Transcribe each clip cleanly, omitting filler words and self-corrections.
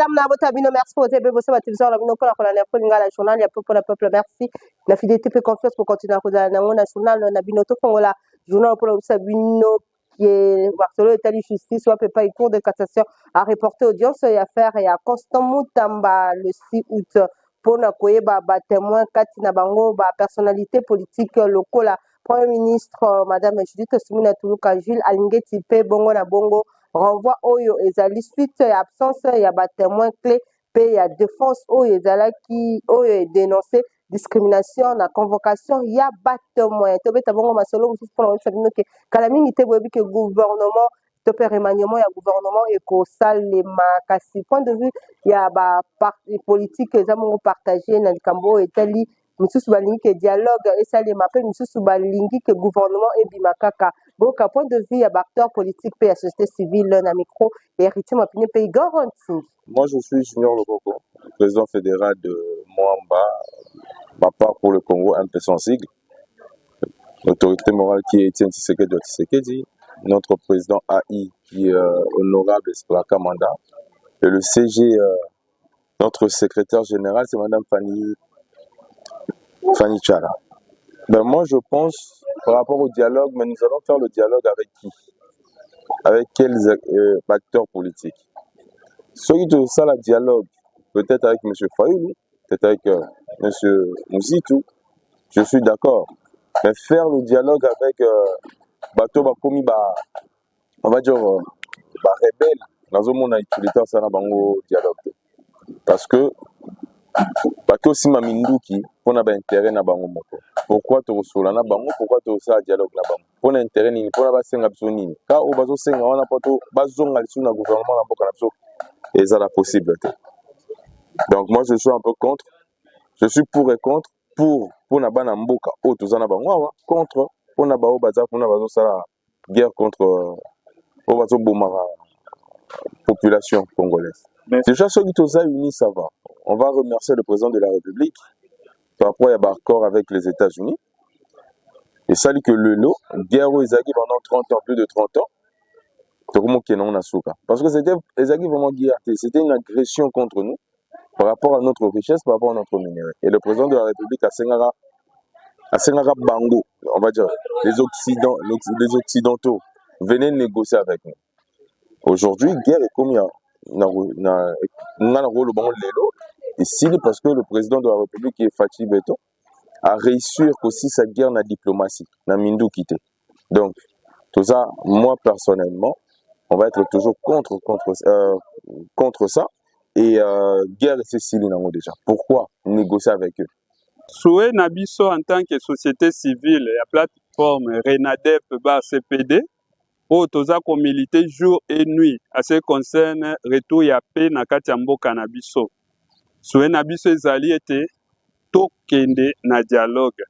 Elamu na bota bino, merci pour ebe bosa ba télévision na bino mpona kolanda info lingala, journal ya peuple na peuple. Merci na fidélité mpe confiance pour continuer kozala nango na journal na bino. Tofongola journal mpona kobisa bino ke masolo etali justice, wapi epai Cour de cassation a reporté audience ya affaire ya Constant Mutamba le 6 août mpona koyeba batémoin, kati na bango bapersonnalité politique lokola Premier ministre Madame Judith Suminwa Tuluka, Jules Alingeti mpe bongo na bongo. Renvoi oyo ezali suite ya absence ya batémoin clé mpe ya défense oyo ezalaki oyo edénonce discrimination na convocation ya batémoin. Tobeta bongo masolo mosusu mpona koyebisa bino ke kala mingi te, boyebi ke gouvernement to mpe remaniement ya gouvernement ekosalema, kasi point de vue ya baparti politique eza bongo partage na likambo oyo etali. Misusu balingi ke dialogue esalema mpe misusu balingi ke gouvernement ebima kaka. Boyoka point de vue ya baacteur politique mpe ya société civile na micro ya Héritier Mapine mpe Igor Ntingi. Moi, je suis Junior Lokoko, président fédéral de Moamba, ma part pour le Congo, un peu sans sigle. L'autorité morale qui est Étienne Tshisekedi wa Tshisekedi, notre président AI qui est honorable Esplaka Manda, et le CG, notre secrétaire général, c'est Madame Fanny, Fanny Tchala. Ben, moi, je pense, par rapport au dialogue, mais nous allons faire le dialogue avec qui? Avec quels acteurs politiques? Ceux qui ont ça, le dialogue, peut-être avec M. Fayulu, peut-être avec M. Muzito, je suis d'accord. Mais faire le dialogue avec bato bakomi ba, on va dire, ba rebelle, nazomona utilité asala bango dialogue te. Parce que bake osimba minduki mpona baintérêt na bango moko. Pourquoi tokosola na bango? Pourquoi tokosala dialogue na bango? Mpona intérêt nini? Mpona basenga biso nini? Ka oyo bazosenga wana mpo to bazonga lisusu na gouvernement na mboka na biso, ezala possible te. Donc moi, je suis un peu contre. Je suis pour et contre. Pour mpona bana mboka oyo toza na bango awa, contre mpona baoyo baza kuna bazosala guerre contre oyo bazobomaka population congolaise. Déjà, soki toza unis, ça va. On va remercier le président de la République par rapport à accord avec les États-Unis esali que lelo guerre oyo ezalaki pendant 30 ans, plus de 30 ans, tokomokende ngo na suka, parce que c'était ezalaki vraiment guerre te, c'était une agression contre nous par rapport à notre richesse, par rapport à notre minerai. Et le président de la République asengaka bango, on va dire les occidents, les occidentaux, venez négocier avec nous. Aujourd'hui, guerre ekomi ya na nga na koloba ngo lelo esili, parce que le président de la République est Fatshi Béton a réussi aussi sa guerre na diplomatie, na minduki te. Donc tout ça, moi personnellement, on va être toujours contre ça. Et guerre esili nango déjà, pourquoi négocier avec eux? Souhait na biso en tant que société civile ya plateforme RENADEP bar CPD, oyo toza komiliter jour et nuit à ce concerne retour ya paix na kati ya mboka na biso, souhait na biso ezali ete tokende na dialogue.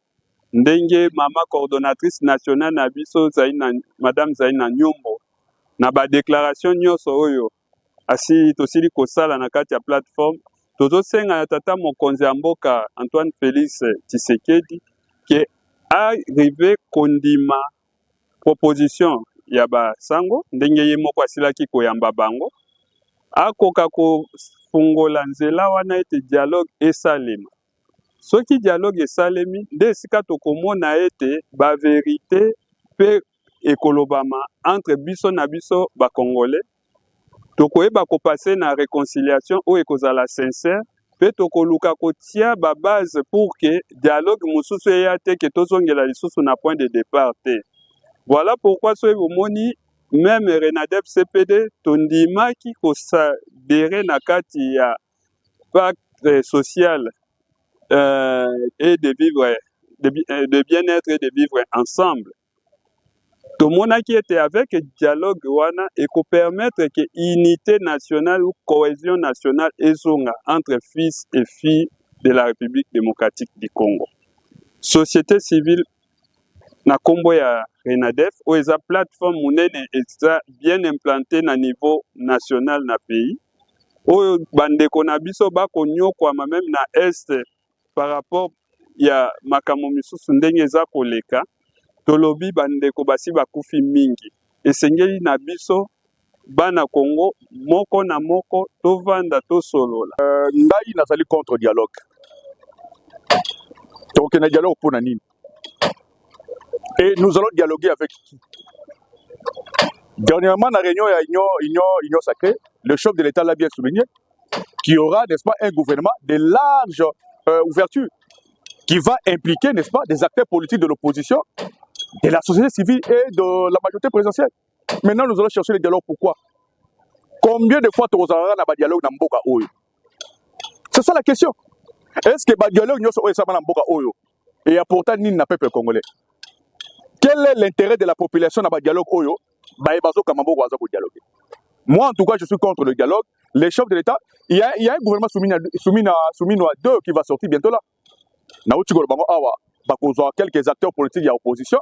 Ndenge mama coordonnatrice nationale na biso Zaina, Madame Zaina Nyumbo, na badéclaration nyonso oyo asi tosili kosala na kati ya plateforme, tozosenga na tata mokonzi ya mboka Antoine Félix Tshisekedi ke arrive kondima proposition ya basango, ndenge ye moko asilaki koyamba bango, akoka kofungola nzela wana ete dialogue esalema. Soki dialogue esalemi, nde esika tokomona ete bavérité mpe ekolobama entre biso na biso bacongolais, tokoyeba kopasser na réconciliation oyo ekozala sincère, mpe tokoluka kotia babase pour que dialogue mosusu eya te, ke tozongela lisusu na point de départ te. Voilà pourquoi soki bomoni même RENADEP CPD tondimaki koadhérer na kati ya pacte social et de vivre de bien-être et de vivre ensemble. Tomonaki ete avec dialogue wana ekopermettre ke unité nationale ou cohésion nationale ezonga entre fils et filles de la République démocratique du Congo. Société civile na nkombo ya RENADEF, oyo eza plateforme monene, eza bien implanté na niveau national na pays oyo, bandeko na biso bakonyokwama même na Est par rapport ya makambo misusu ndenge eza koleka. Tolobi bandeko basi bakufi mingi, esengeli na biso Bana Congo moko na moko tovanda tosolola. Ngai nazali contre dialogue. Tokokende dialogue mpo na nini? Et nous allons dialoguer avec qui? Dernièrement, na réunion ya Union sacrée, le chef de l'État l'a bien souligné, qu'il y aura, n'est-ce pas, un gouvernement de large ouverture qui va impliquer, n'est-ce pas, des acteurs politiques de l'opposition, de la société civile et de la majorité présidentielle. Maintenant, nous allons chercher le dialogue. Pourquoi? Combien de fois tozalaka na badialogue na mboka oyo? C'est ça la question. Est-ce que badialogue nyonso oyo esama na mboka oyo et apporta nini na peuple congolais? Quel est l'intérêt de la population na badialogue oyo baye bazokamba mboka baza kodialogue? Moi, en tout cas, je suis contre le dialogue. Les chefs de l'État, il y a un gouvernement Suminwa 2 qui va sortir bientôt là. Nauti koloba bango awa, bakozwa quelques acteurs politiques ya opposition,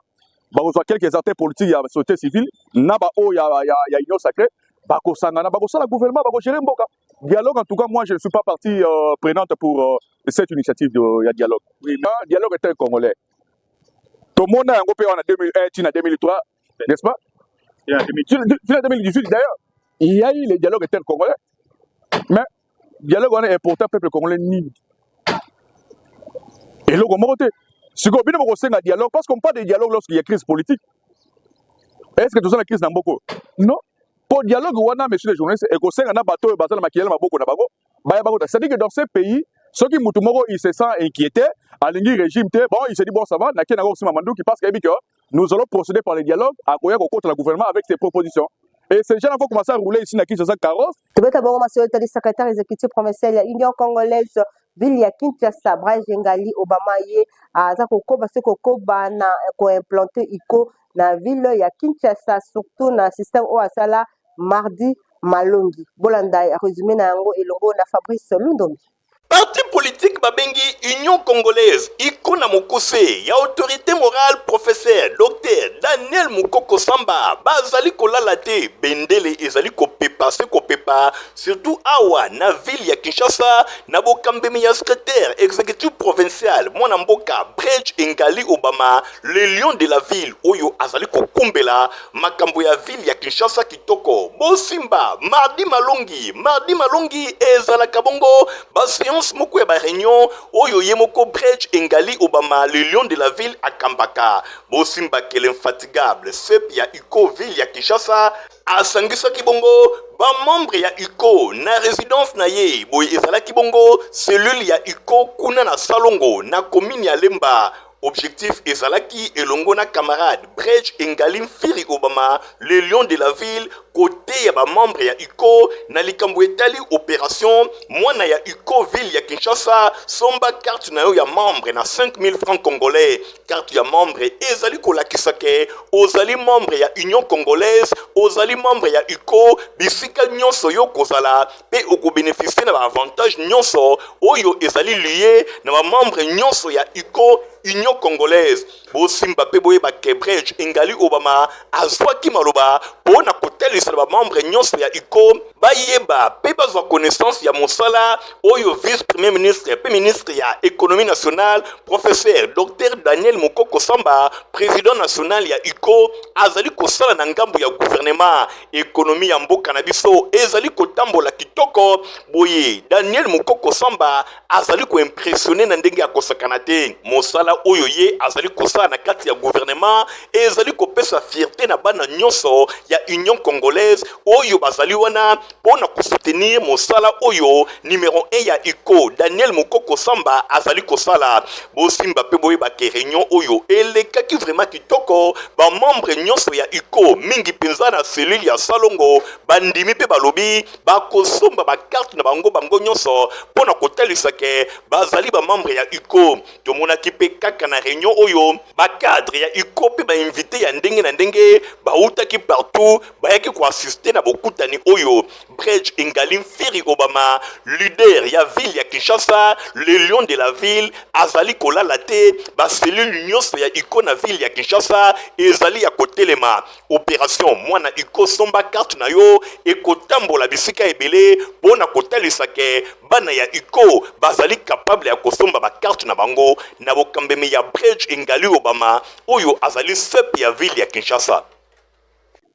bakozwa quelques acteurs politiques ya société civile na baoyo ya Union sacrée, bakosangana, bakosala gouvernement, bakogérer mboka. Dialogue, en tout cas, moi, je ne suis pas partie prenante pour cette initiative de ya dialogue. Oui, mais dialogue est un congolais, tomona yango mpe wana 2001 tina 2003, n'est-ce pas, tina 2018 d'ailleurs, il y a eu le dialogue intercongolais. Mais dialogue wana important peuple congolais nini? Eloko moko te. Sikoyo bino bokosenga dialogue parce qu'on parle de dialogue lorsqu'il y a crise politique. Est ce que toza na crise na mboka? Non. Po dialogue wana, monsieur le journaliste, ekosenga na bato oyo baza na makila na maboko na bango baya bakota. C'est à dire que dans ce pays, soki mutu moko il se sent inquiété, alingi régime te, bon, il se dit: bon, ça va, nakei nango kosima manduki, parce que ayebi que nous allons procéder par le dialogue, akoya kokota na gouvernement avec ses propositions. Et ces gens vont commencer à rouler ici na Kinshasa carrosse. Tobeta bongo masolo etali secrétaire exécutif provincial ya Union congolaise ville ya Kinshasa, Brage Ngali Obama. Ye aza kokoba se kokoba na koimplanter UCO na ville ya Kinshasa, surtout na système oyo asala Mardi Malongi. Bolanda résumé na yango elongo na Fabrice Lundombi. Parti politique babengi Union congolaise, UCO na mokuse, ya autorité morale professeur Dr Daniel Mokoko Samba, bazali kolala te. Bendele ezali kopepa se kopepa, surtout awa na ville ya Kinshasa, na bokambemi ya secrétaire exécutif provincial, mwana mboka Brej Engali Obama, le lion de la ville, oyo azali kokumbela makambo ya ville ya Kinshasa kitoko. Bosimba Mardi Malongi. Mardi Malongi ezalaka bongo baséance moko ya baréunion oyo ye moko Brej Engali Obama, le lion de la ville, akambaka. Bosimbake l'infatigable sep ya UCO ville ya Kinshasa asangisaki bongo bamembre ya UCO na résidence na ye. Boye ezalaki bongo cellule ya UCO kuna na Salongo, na commune ya Lemba. Objectif ezalaki elongo na camarade Brej Engali Mfiri Obama, le lion de la ville, kote ya bamembre ya UCO na likambo etali opération mwana ya UCO ville ya Kinshasa, somba carte na yo ya membre na 5000 francs congolais. Carte ya membre ezali kolakisa ke ozali membre ya Union congolaise, ozali membre ya UCO. Bisika nyonso yo kozala mpe okobénéficier na baavantage nyonso oyo ezali lié na bamembre nyonso ya UCO, Union congolaise. Bosimba mpe boyeba ke Brej Engali Obama azwaki maloba mpo na kotalisa na bamembre nyonso ya UCO bayeba mpe bazwa connaissance ya mosala oyo vice premier ministre mpe ministre ya Économie nationale, professeur Dr Daniel Mokoko Samba, président national ya UCO, azali kosala na ngambo ya gouvernement. Économie ya mboka na biso ezali kotambola kitoko. Boye Daniel Mokoko Samba azali koimpressionner na ndenge ya kosakana te. Mosala oyo ye azali kosala na kati ya gouvernement ezali kopesa fierté na bana nyonso ya Union congolaise oyo bazali wana mpo na kosoutenir mosala oyo numero 1 ya UCO, Daniel Mokoko Samba, azali kosala. Bosimba mpe boyeba ke réunion oyo elekaki vraiment kitoko. Bamembre nyonso ya UCO, mingi mpenza na cellule ya Salongo, bandimi mpe balobi bakosomba bakarte na bango bango nyonso mpo na kotalisa ke bazali bamembre ya UCO. Tomonaki mpe kaka na réunion oyo bacadre ya UCO mpe bainvité ya ndenge na ndenge bautaki partout bayaki koassister na bokutani oyo. Brej Engali Mfiri Obama, leader ya ville ya Kinshasa, le lion de la ville, azali kolala te. Bacellule nyonso ya UCO na ville ya Kinshasa ezali ya kotelema. Opération mwana UCO, somba carte na yo ekotambola bisika ebele mpo na kotalisa ke bana ya UCO bazali capable ya kosomba bakarte na bango na bokambemi ya Brej Engali Obama, oyo azali sep ya ville ya Kinshasa.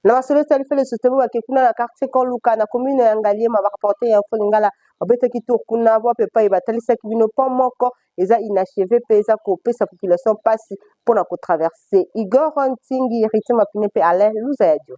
Na masolo etali fele société bobake kuna na quartier Koluka na commune ya Ngaliema, ba reporter ya Info Lingala babetaki tour kuna wapi epai batalisaki bino pont moko eza inachevé mpe eza kopesa population mpasi mpona kotraverse. Igor Ntingi, Héritier Mapine mpe Alain Luza ya Dio.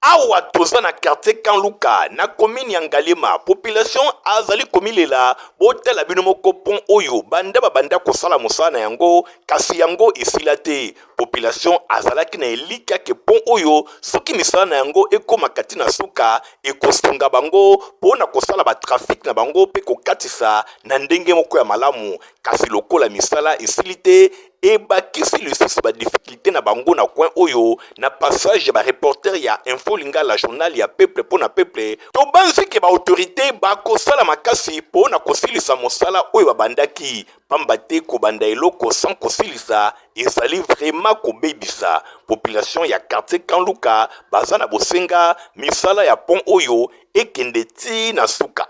Awa toza na quartier Kanluka na commune ya Ngaliema, population azali komilela. Botala bino moko pont oyo banda babanda kosala mosala na yango, kasi yango esila te. Population azalaki na elikya ke pont oyo soki misala na yango ekomaka ti na suka, ekosunga bango mpo na kosala ba trafic na bango mpe kokatisa na ndenge moko ya malamu. Kasi lokola misala esili te, ebakisi lisusu ba difficultes na bango na coin oyo. Na passage ya ba reporters ya Info Lingala, journal ya peuple mpo na peuple, tobanzi ke ba autorites bakosala makasi mpo na kosilisa mosala oyo babandaki, pamba te kobanda eloko sans kosilisa ezali vraiment kobebisa. Population ya quartier Kanluka baza na bosenga misala ya pont oyo ekende ti na suka.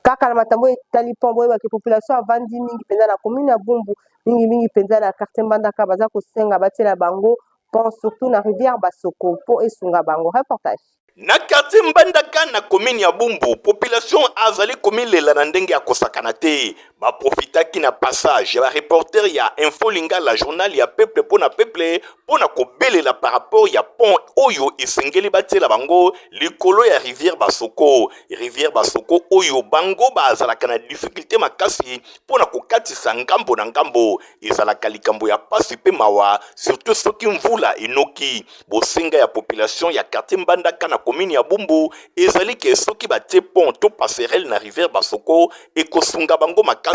Kaka na makambo oyo etali pont, boyebaki population avandi mingi mpenza na commune ya Bumbu, mingimingi mpenza na quartier Mbandaka, baza kosenga batiela bango pont surtout na rivière Basoko mpo esunga bango. Reportage. Na quartier Mbandaka na commune ya Bumbu, population azali komilela na ndenge ya kosakana te. Ba profitaki na passage ya ba reporters ya Info Lingala, journal ya peuple mpo na peuple, mpo na kobelela par rapport ya pont oyo esengeli batiela bango likolo ya rivière Basoko. Rivière Basoko oyo bango bazalaka na difficulté makasi mpo na kokatisa ngambo na ngambo. Ezalaka likambo ya pasi mpe mawa, surtout soki mvula enoki. Bosenga ya population ya quartier Mbandaka na commune ya Bumbu ezali ke soki batie pont to passerelle na rivière Basoko, ekosunga bango makasi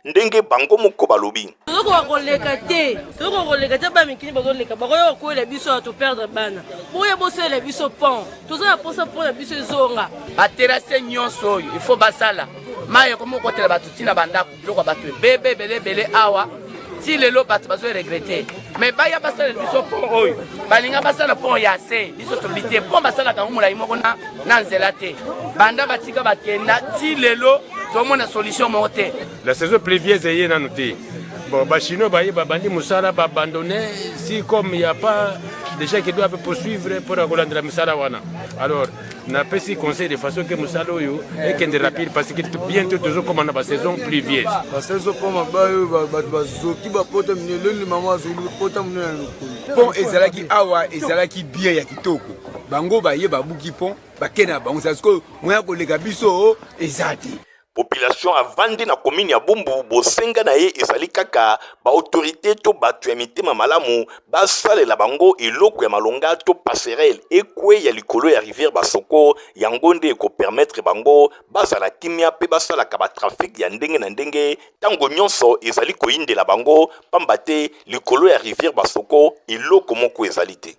ndenge bango moko balobi. Tozokoka koleka te, tozokoka koleka te. Bana mikili bazoleka, bakoya kokwela biso ya toperdre bana. Boya bosalela biso pont, toza na mposa pont na biso ezonga. Baterase nyonso oyo ifo basala, mai ekomi kokotela bato ntina bandako, biloko ya bato ebebe ebele ebele awa ti lelo bato bazo regrete. Mais baya basalela biso pont oyo, balinga basala pont ya se, biso tolobi te. Pont basalaka yango molai moko na, na nzela te. Banda batika bakenda ti lelo tomona solution moko te. La saison pluvieuse eye nanu te. Bon, ba Chinois baye babandi mosala, babandonne si comme il y a pas des gens qui doivent poursuivre pour kolandela misala wana. Alors napesi conseil de façon ke mosala oyo ekende rapide, parce que bientôt tozokoma na basaison pluvieuse. Basaison mpo mabaya oyo bato bazoki bapota minene loni, mama azoki pota monene na lokolo. Pont ezalaki awa, ezalaki bien ya kitoko. Bango baye babuki pont, bakende na bango. Sikoyo moya koleka biso eza te. Population avandi na commune ya Bumbu, bosenga na ye ezali kaka ba autorite to bato ya mitema malamu basalela bango eloko ya malonga to passerelle ekweya likolo ya rivière Basoko. Yango nde ekopermettre bango bazala kimia mpe basalaka ba trafic ya ndenge na ndenge ntango nyonso ezali koyindela bango, pamba te likolo ya rivière Basoko eloko moko ezali te.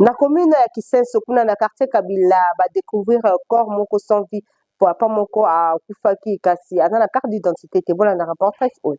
Na commune ya Kisenso kuna na quartier Kabila, ba découvrir corps moko sans vie. Papa moko akufaki kasi aza na carte d'identité te. Bolanda reportage oyo.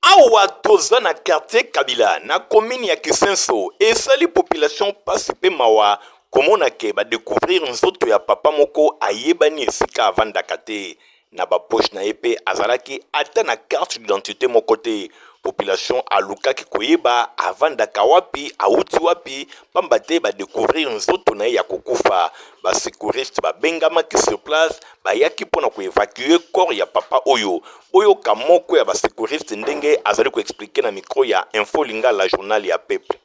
Awa toza na quartier Kabila na commune ya Kisenso, esali population pasi mpe mawa komona ke ba découvrir nzoto ya papa moko ayebani esika avandaka te. Na ba poche na ye mpe azalaki ata na carte d'identité moko te. Population alukaki koyeba avandaka wapi, awuti wapi, pamba te ba découvrir nzoto na ye ya kokufa. Ba secouristes babengamaki sur place, bayaki mpo na koevacuer corps ya papa oyo. Boyoka moko ya ba secouristes ndenge azali koexpliquer na micro ya Info Lingala, journal ya peuple.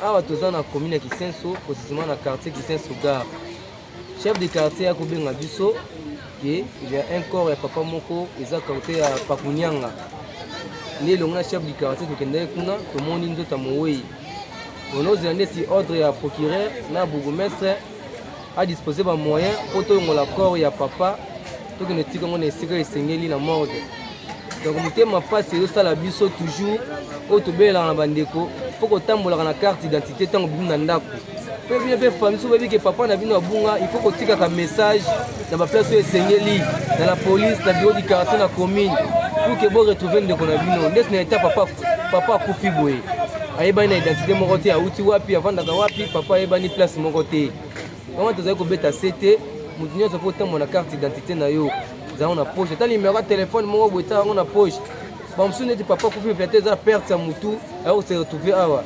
Awa toza na commune ya Kisenso, précisément na quartier Kisenso gare. Chef de quartier akobenga biso ke il y a un corps ya papa moko eza quartier ya Pakunyanga. Nde elongo na chef du quartier tokendaki kuna, tomoni nzoto ya mowei. Onozela nde si ordre ya procureur na bourgmestre a dispose ba moyen mpo toyongola corps ya papa, tokende tika yango na esika esengeli na morgue. Donc motema mpasi ezosala biso toujours oyo tobelelaka na bandeko mpo kotambolaka na carte d'identité ntango bimi na ndako. Mpe bino mpe famille, soki boyebi ke papa na bino abunga, il faut kotikaka message na baplace oyo esengeli, na la police, na bureau du quartier, na commune, pour ke bo retrouver ndeko na bino. Ndeti na eta papa, papa akufi boye, ayebani na identité moko te, awuti wapi, avandaka wapi, papa ayebani place moko te. Wana tozali kobeta se te, moto nyonso fo otambola na carte d'identité na yo, ezango na poche, ata numero ya telefone moko boye tia yango na poche. Bamosusu neti papa akufi, peut-être eza perte ya motu, ayo se retrouver awa.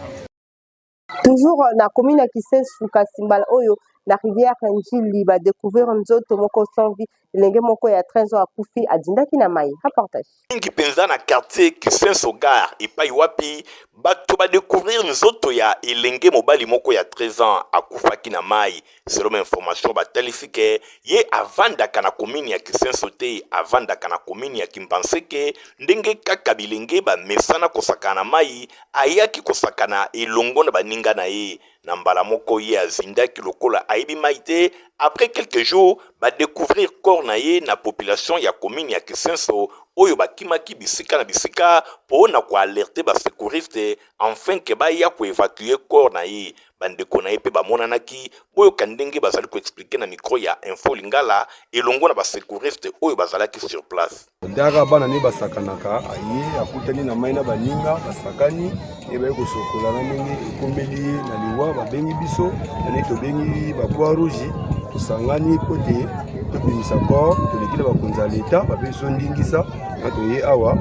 Toujours na commune ya Kisensu, kasi mbala oyo na rivière Ndjili, ba découvrir nzoto moko sans vie, elenge moko ya 13 ans akufi adindaki na mayi. Reportage. Mingi mpenza na quartier Kisenso Gare epai wapi bato ba decouvrir nzoto ya elenge mobali moko ya 13 ans akufaki na mayi. Selon ba informations batalisi ke ye avandaka na commune ya Kisenso te, avandaka na commune ya Kimbanseke. Ndenge kaka bilenge bamesana kosakana na mayi, ayaki kosakana elongo na baninga na ye. Na mbala moko ye azindaki lokola ayebi mayi te. Après quelques jours, ba decouvrir corps na ye na population ya commune ya Kisenso oyo bakimaki bisika na bisika po na ko alerter ba secouristes enfin que baya ko evacuer corps na ye. Bandeko na ye pe bamonanaki. Boyoka ndenge bazali ko expliquer na micro ya Info Lingala elongo na ba secouristes oyo bazalaki sur place. Dara bana nde basakanaka, aye akutani na mai na baninga basakani ye baye kosokola na ndenge ekomeli ye na liwa, babengi biso na ndenge tobengi ba croix rouge, tosangani mpo te tobimisa corps, toleki na bakonzi ya leta bapesi biso ndingisa na toye awa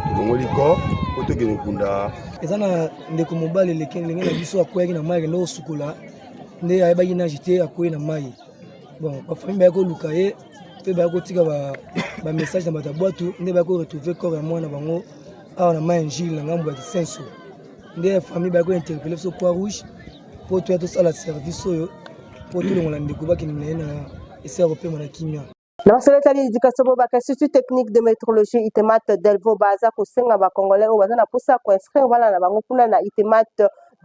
tolongoli corps mpo tokende kunda. Eza na ndeko mobali elenge na biso akweyaki na mai akende kosukola nde ayebaki nage te akwei na mai bon bafamille bayaki koluka ye mpe bayaki kotika bamessage na bato ya bwatu nde bayaki koretrouve corps ya mwana bango awa na mai ya njili na ngambo ya kisenso nde famille bayaki kointerpele biso croix rouge mpo toya tosala service oyo mpo tolongola ndeko bakende na ye na esika ya kopema na kimia. Na masolo etali education, bobaka Institut technique de métrologie ITEMAT Delvaux baza kosenga ba congolais oyo baza na mposa ya koinscrire bana na bango kuna na ITEMAT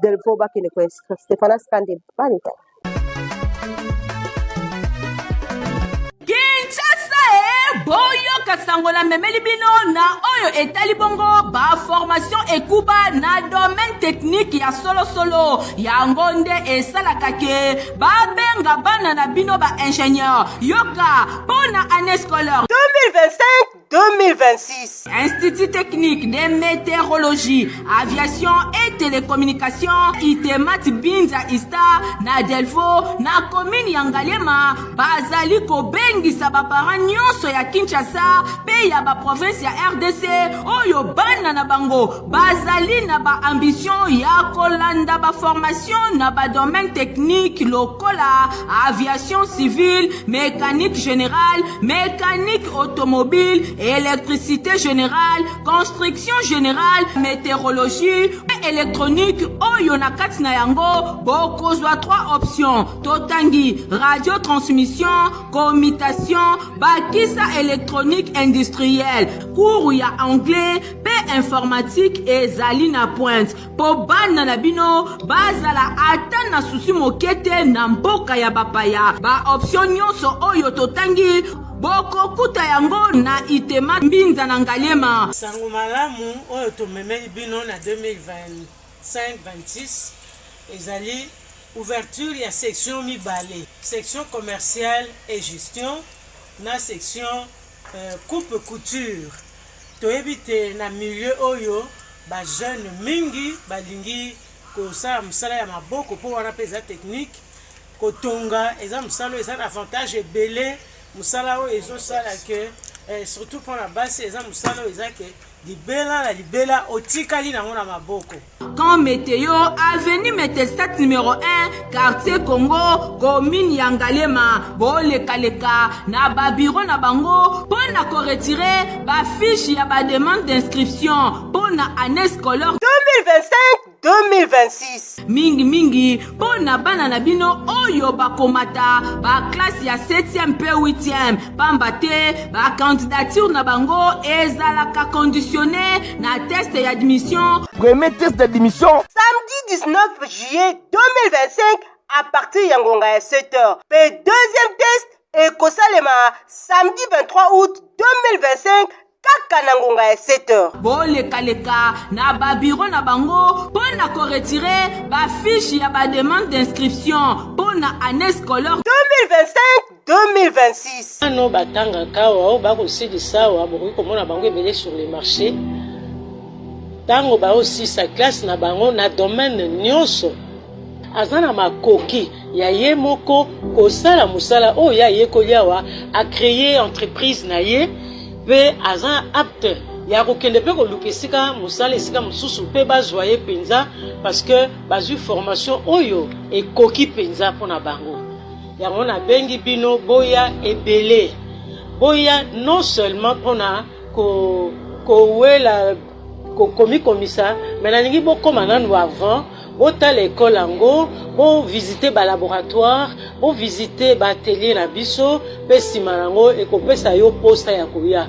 Delvaux bakende koinscrire. Stephanas Kande Banita. Kinshasa e boyoka sango na memeli bino na oyo etali bongo ba formation ekuba na domaine technique ya solosolo yango nde esalaka ke babenga bana na bino ba ingénieur yoka mpo na année scolaire 2025 2026. Institut technique de météorologie, aviation et télécommunication ITEMAT Binza Ista na Delvaux na commune ya Ngaliema bazali kobengisa ba parents nyonso ya Kinshasa pe ya ba province ya RDC oyo bana na bango bazali na ba ambition ya kolanda ba formation na ba domaine technique lokola aviation civile, mécanique générale, mécanique automobile, électricité générale, construction générale, météorologie et électronique oyo na kati na yango bokozwa trois options totangi radio transmission, commutation, bakisa électronique industrielle, cours ya anglais mpe informatique ezali na pointe mpo bana na bino bazala ata na susi moke te na mboka ya bapaya. Ba option nyonso oyo totangi bokokuta yango na Itema Mbinza na Ngaliema. Sango malamu oyo tomemeli bino na 2025-26 ezali ouverture ya section mibale, section commerciale et gestion na section coupe couture. Toyebi te na milieu oyo ba jeunes mingi balingi kosala mosala ya maboko mpo wana mpe eza technique. Kotonga eza mosala oyo eza na avantage ebele, mosala oyo ezosala ke eh, surtout mpo na basi eza mosala oyo eza ke libela na libela otikali nango na maboko. Camp Meteo, avenue Metelstat numéro 1, quartier Congo, commune ya Ngaliema. Bolekaleka na ba bureau na bango mpo na ko retirer ba fiches ya ba demande d'inscription mpo na année scolaire 2025 2026. Mingi mingi mpo na bana na bino oyo bakomata ba classe ya 7e mpe 8e, pamba te ba candidature na bango ezalaka conditionne na test ya admission. Premier test d'admission samedi 19 juillet 2025 à partir ya ngonga ya 7h mpe deuxième test ekosalema samedi 23 août 2025 kaka na ngonga ya 7h. Bolekaleka na ba bureau na bango mpo na ko retirer ba fiches ya ba demande d'inscription mpo na annee scolaire 2025 2026. Bana oyo batangaka awa, oyo bakosilisa awa, bokoki komona bango ebele sur le marché ntango baosisa classe na bango na domaine nyonso. Aza na makoki ya ye moko kosala mosala oyo ye ayekoli awa, a créer entreprise na ye mpe aza apte. ya kokende mpe koluka esika mosala esika mosusu mpe bazwa ye mpenza parce que bazwi formation oyo ekoki mpenza mpo na bango. Yango nabengi bino boya ebele, boya non seulement mpo na kowela ko komikomisa, mais nalingi bokoma nanu avant botala ekole yango, bovisite balaboratoire, bovisite baatelier na biso, mpe nsima na yango ekopesa yo mposa ya koya.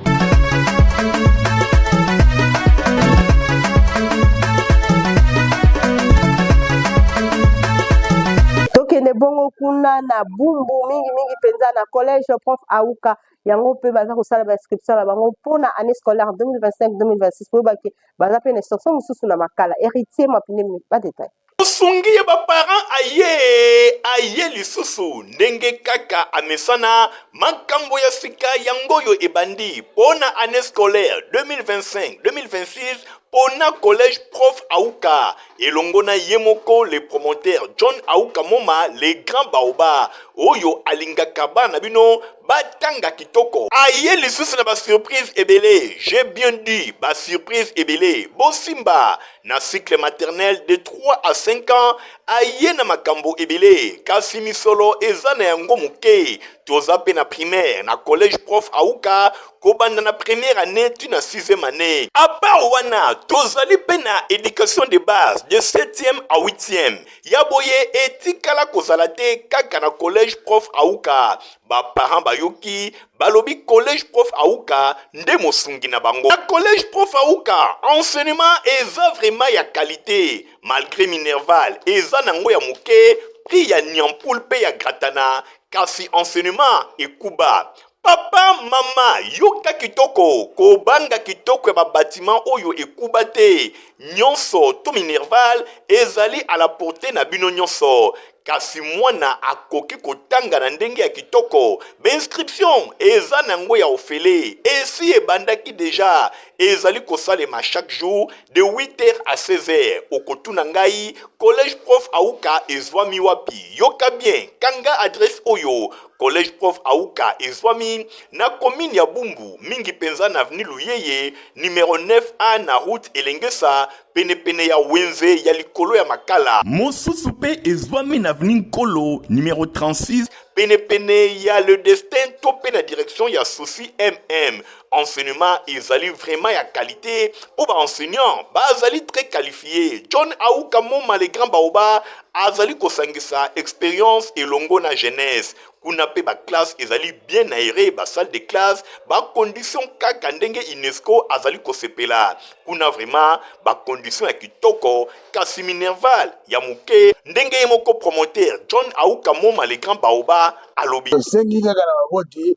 Tokende bongo kuna na Bumbu, mingimingi mpenza na collège Prof Auka. Yango mpe baza kosala ba inscription na bango mpo na année scolaire 2025-2026. Boyeba ke baza mpe na instruction mosusu na Makala. Héritier Mapine, ba détail. Mosungi ya ba parents aye aye lisusu ndenge kaka amesana makambo ya sika yango oyo ebandi mpo na annee scolaire 2025-2026 pona collège prof Auka elongo na ye moko le promoteur John Auka Moma le grand baoba oyo alingaka bana na bino batanga kitoko. Aye lisusu na ba surprise ebele, j'ai bien dit ba surprise ebele, bosimba na cycle maternel de 3 à 5 ans aye na makambo ebele kasi misolo eza na yango moke. Toza pe na primaire na collège prof Auka kobanda na première annee ti na sixième annee. A part wana tozali pe na education de base de septième à huitième ya boye etikala kozala te kaka na collège prof Auka. Ba parents bayoki balobi collège prof Auka nde mosungi na bango. Na collège prof Auka enseignement eza vraiment ya qualite malgre minerval eza nango ya moke, prix ya niampoule pe ya gratana kasi enseignement ekuba. Papa, mama, yoka kitoko, kobanga kitoko ya ba batiment oyo ekuba te, nyonso to minerval ezali à la portee na bino nyonso. Kasi mwana akoki kotanga na ndenge ya kitoko. Ba inscription eza nango ya ofele, esi ebandaki dejà, ezali kosalema chaque jour de 8 heures à 16 heures. Okotuna ngai collège prof Auka ezwami wapi? Yoka bien, kanga adresse oyo, collège prof Auka ezwami na commune ya Bumbu, mingi penza na avenue Luyeye, numero 9A na route Elengesa, penepene ya wenze ya likolo ya Makala. Mosusu pe ezwami na avenue Nkolo, numero 36, penepene ya Le Destin to pe na direction ya Souci MM. Enseignement ezali vraiment ya qualite po ba enseignants bazali très qualifie. John Auka Moma le grand baoba azali kosangisa experience elongo na jeunesse. Kuna pe ba classe ezali bien aere, ba salle de classe, ba conditions kaka ndenge UNESCO azali kosepela. Kuna vraiment ba conditions ya kitoko, kasi minerval ya moke, ndenge ye moko promoteur John Auka Moma le grand baoba alobi. Tosengi kaka na baboti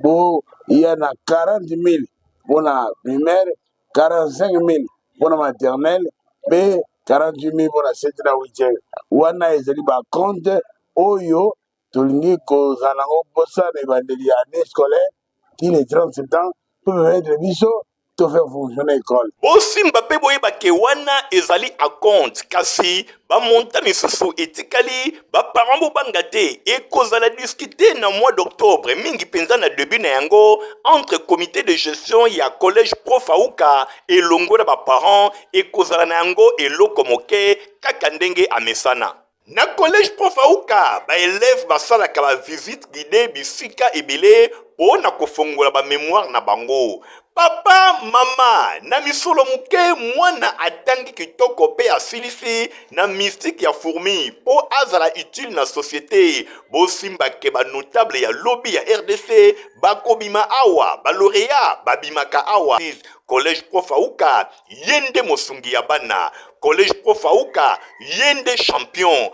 boya na 40 000 mpona primaire, 45 000 mpona maternelle mpe 48 000 mpona 7 na 8. Wana ezali ba compte oyo tolingi kozala nango mposa na ebandeli ya année scolaire ti le 30 septembre mpo permettre biso to faire fonctionner école. Bosimba pe boyeba ke wana ezali acompte kasi ba montant misusu etikali, ba parents bobanga te ekozala discute na mois d'octobre mingi penza na debut na yango entre comite de gestion ya collège Prof Auka elongo na ba parents ekozala na yango eloko moke kaka ndenge amesana. Na collège Prof Auka, ba elèves basalaka ba visites guidees bisika ebele po na kofongola ba memoires na bango. Papa, mama, na misolo moke mwana atangi kitoko pe asilisi na mystique ya fourmi po azala utile na societe. Bosimba ke ba notables ya lobi ya rdc bakobima awa, ba laureats babimaka awa. Collège Prof Auka ye nde mosungi ya bana collège prof auka ye nde champion.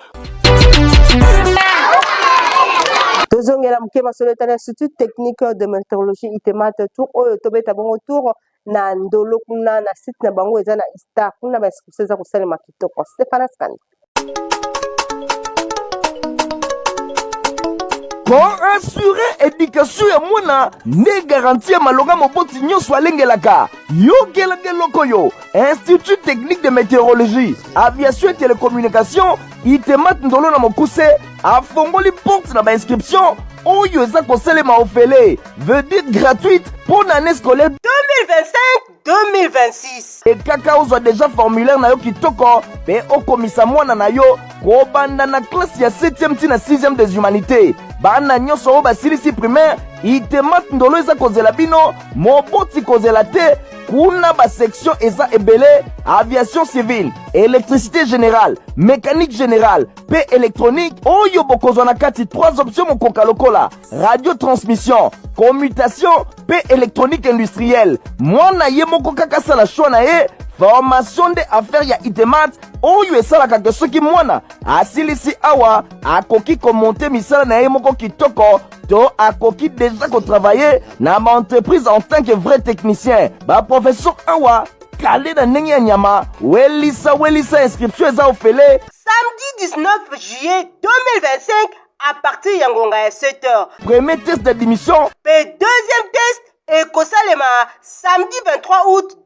Tozongela moke masolo etali institut technique de météorologie ITEMAT tour oyo tobeta bongo tour na ndolo kuna na site na bango eza na Istar kuna ba inscription eza kosalema kitoko. Stephanas Kanda. Koassure education ya mwana nde garantie ya malonga moboti nyonso alengelaka. Yokelaka eloko oyo Institut technique de météorologie, aviation et télécommunication ITEMAT Ndolo na mokuse afongoli porte na ba inscription. oyo eza kosalema ofele, veut dire gratuite mpo na année scolaire 2025-2026. Ekaka ozwa deja formulaire na yo kitoko mpe okomisa mwana na yo kobanda na classe ya 7e ti na 6e des humanités. Bana nyonso oyo basilisi primaire, Itemat Ndolo eza kozela bino, moboti kozela te. Kuna ba section eza ebele: aviation civile, électricité générale, mécanique générale mpe électronique, oyo bokozwa na kati 3 options mokoka lokola radiotransmission, commutation mpe électronique industrielle. Mwana ye moko kaka asala choix na ye. Formation nde affaire ya Itemat, oyo esalaka ke soki mwana asilisi awa, akoki komonte misala na ye moko kitoko to akoki deja kotravaille na baentreprise en tant que vrai technicien. Baprofesseur awa kale na ndenge ya nyama. Welisa welisa, inscription eza ofele. Samedi 19 juillet 2025 à partir ya ngonga ya 7h. Premier test d'admission mpe deuxième test ekosalema samedi 23 août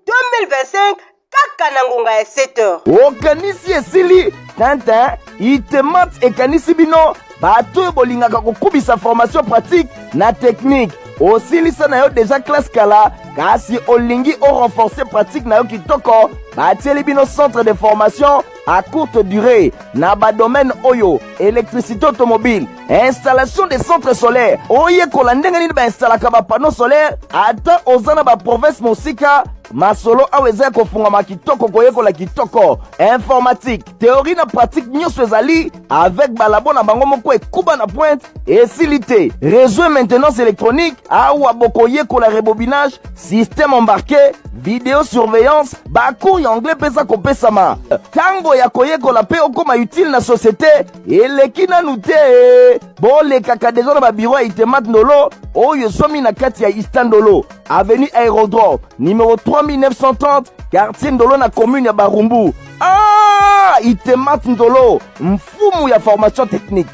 2025 kaka na ngonga ya 7h. Okanisi esili? Tintin, Itemat ekanisi bino bato oyo bolingaka kokubisa formation pratique na technique. Osilisa na yo deja classe kala, kasi olingi orenforcer pratique na yo kitoko, batieli bino centre de formation à courte durée na badomaine oyo: électricité automobile, installation des centres solaires, oyekola ndenge nini bainstalaka bapanneau solaire. Ata oza na baprovince mosika, masolo awa eza ya kofungwama kitoko, koyekola kitoko. Informatique, théorie na pratique nyonso ezali avec balabo na bango moko ekuba na pointe. Esili te, réseau et maintenance électronique, awa bokoyekola rebobinage, système embarqué, vidéosurveillance. Bacours ya anglais mpe eza kopesama. Ntango ya koyekola mpe okóma utile na société eleki nanu te. Bolekaka deja na babiro ya Itemat Ndolo oyo ezwami na kati ya Ista Ndolo, avenue Aérodrome numéro 3930, quartier Ndolo, na commune ya Barumbu. Ah, Itemat Ndolo, mfumu ya formation technique.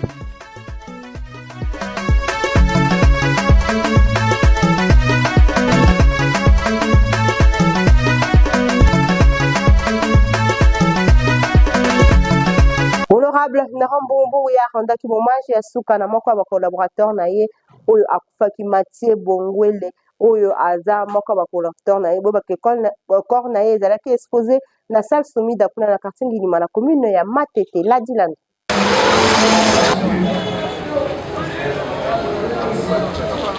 Honorable Néron Mbumbu ye arendaki hommage ya suka na moko ya bacollaborateur na ye oyo akufaki, Mathieu Bongwele, oyo aza moko ya bacollaborateur na ye. Boyebaka corps na ye ezalaki exposé na salle Somida kuna na quartier Ngilima na commune ya Matete. Ladilanda.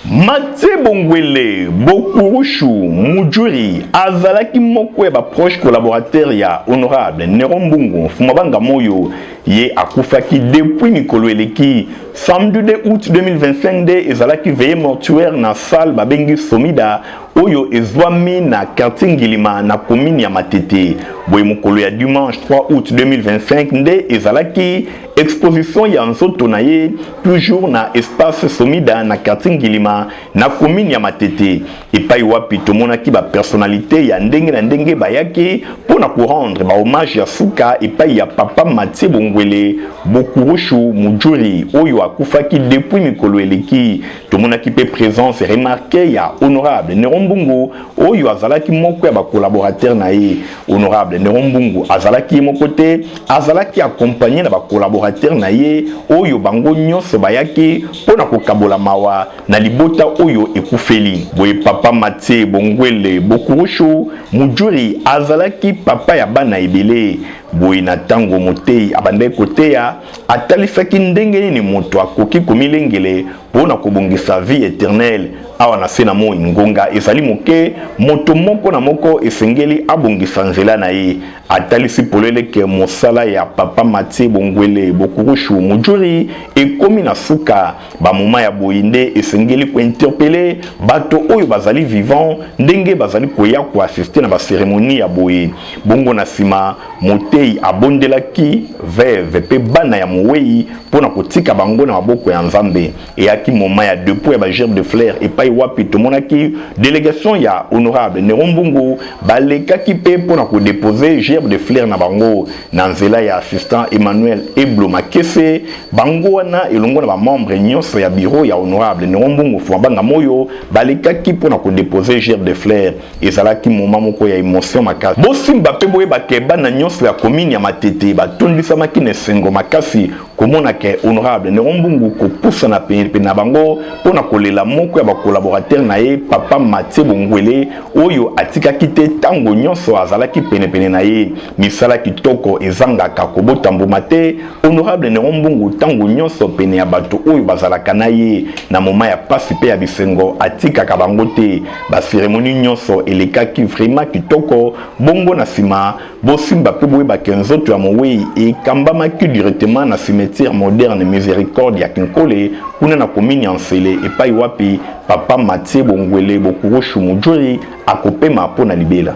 Mathieu Bongwele Bokurushu Mujuri azalaki moko ya baproche collaborateur ya honorable Néron Mbungu Mfumabanga Moyo. Ye akufaki depuis mikolo eleki. Samedi 2 août 2025 nde ezalaki veillée mortuaire na salle babengi Somida oyo ezwami na quartier Ngilima na commune ya Matete. Boye mokolo ya dimanche 3 août 2025 nde ezalaki exposition ya nzoto na ye, toujours na espace Somida na quartier Ngilima na commune ya Matete, epai wapi tomonaki bapersonnalité ya ndenge na ndenge bayaki mpo na korendre bahommage ya suka epai ya papa Mathieu Bongwele Bokurushu Mujuri oyo akufaki depuis mikolo eleki. Tomonaki mpe présence remarquée ya honorable Néron Mbungu oyo azalaki moko ya bacollaborateur na ye. Honorable Néron Mbungu azalaki ye moko te, azalaki accompagné na bacollaborateur na ye oyo bango nyonso bayaki mpo na kokabola mawa na libota oyo ekufeli. Boye papa Mathieu Bongwele Bokurushu Mujuri azalaki papa ya bana ebele. Boye na ntango motei abandaki koteya, atalisaki ndenge nini moto akoki komilengele mpo na kobongisa vie éternelle awa na se na moi. Ngonga ezali moke, moto moko na moko esengeli abongisa nzela na ye. Atalisi polele ke mosala ya papa Mathieu Bongwele Bokurushu Mujuri ekomi na suka. Bamoma ya boye nde esengeli kointerpeller bato oyo bazali vivant ndenge bazali koya koassiste na baceremonie ya boye. Bongo na nsima motei abondelaki veuve mpe bana ya mowei mpo na kotika bango na maboko ya Nzambe. Eyaki moma ya dépôt ya bagerbe de fleurs, epai wapi tomonaki délégation ya honorable Néron Mbungu balekaki mpe mpo na kodepose gerbe de fleurs na bango na nzela ya assistant Emmanuel Eblo Makese. Bango wana elongo na bamembre nyonso ya bureau ya honorable Néron Mbungu Fumabanga Moyo balekaki mpo na kodepose gerbe de fleurs. Ezalaki moma moko ya émotion makasi. Bosimba mpe boyeba ke bana nyonso ya commune ya Matete batondisamaki na esengo makasi komona ke Donc honorable Nero Mbungu kopusana penepene na bango mpo na kolela moko ya ba collaborateurs na ye papa Mathieu Bongwele oyo atikaki te ntango nyonso azalaki penepene na ye. Misala kitoko ezangaka kobota mbuma te. Honorable Nero Mbungu ntango nyonso pene ya bato oyo bazalaka na ye na moma ya pasi mpe ya bisengo, atikaka bango te. Ba ceremonie nyonso elekaki vraiment kitoko, bongo na sima Bosimba mpe boyeba ke nzoto ya mowei ekambamaki directement na cimetière moderne Misericorde ya Kinkole kuna na commune ya Nsele epai wapi papa Mathieu Bongwele Bokurushu Mujuri akopema mpo na libela.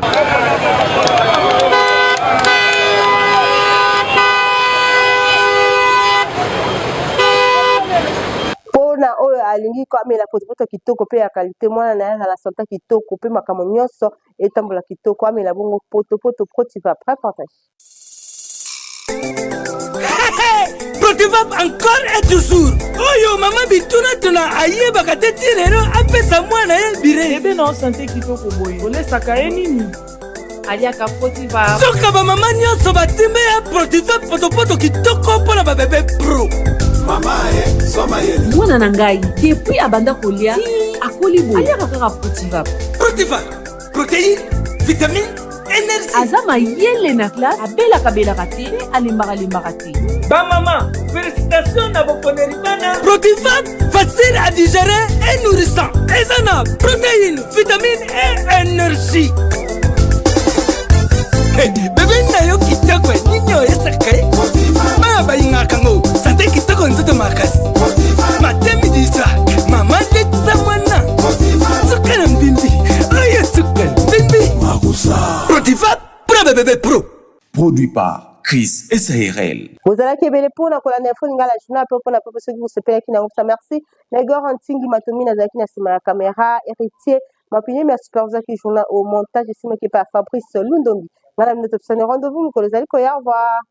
Mpo na oyo alingi ko amela potopoto kitoko mpe ya kalite, mwana na ye azala sante kitoko mpe makambo nyonso etambola kitoko amela bongo potopoto protiva reportage. Protivap encore et toujours oyo mama bitunatuna ayebaka te ti lelo apesa mwana ye bire bebe na sante kitoko boye olesaka ye nini aliaka protivap soka bamama nyonso batimbe ya protivap potopoto kitoko mpo na babebe pro eh, mwana na ngai depuis abanda kolia akoli boye aliaka kaka protivap Protiva, protéine, vitamine, énergie. Aza mayele na classe, abelaka belaka te, pe alembaka lembaka te. Ba mama, félicitations na boponeli bana. Protiva, facile à digérer et nourrissant. Eza na protéine, vitamine et énergie. Hey, bebe na yo kitoko nini oyesaka ye bana balingaka ngo sante kitoko nzoto makasi matemi disa mama letisa mwana suka na mbimbi oyo suka mbimbi protiva pro bebebe pro. Produit par Chris SARL. Bozalaki ebele mpo na kolanda info lingala journal mpe mpo na pepe soki bosepelaki na yango merci na Igor Ntingi Matomi nazalaki na nsima ya kamera Héritier Mapinemi ya supervisaki journal au montage esimaki epai ya Fabrice Lundombi. Ngai na bino topesani rendez-vous mokolo ezali koya. Au revoir.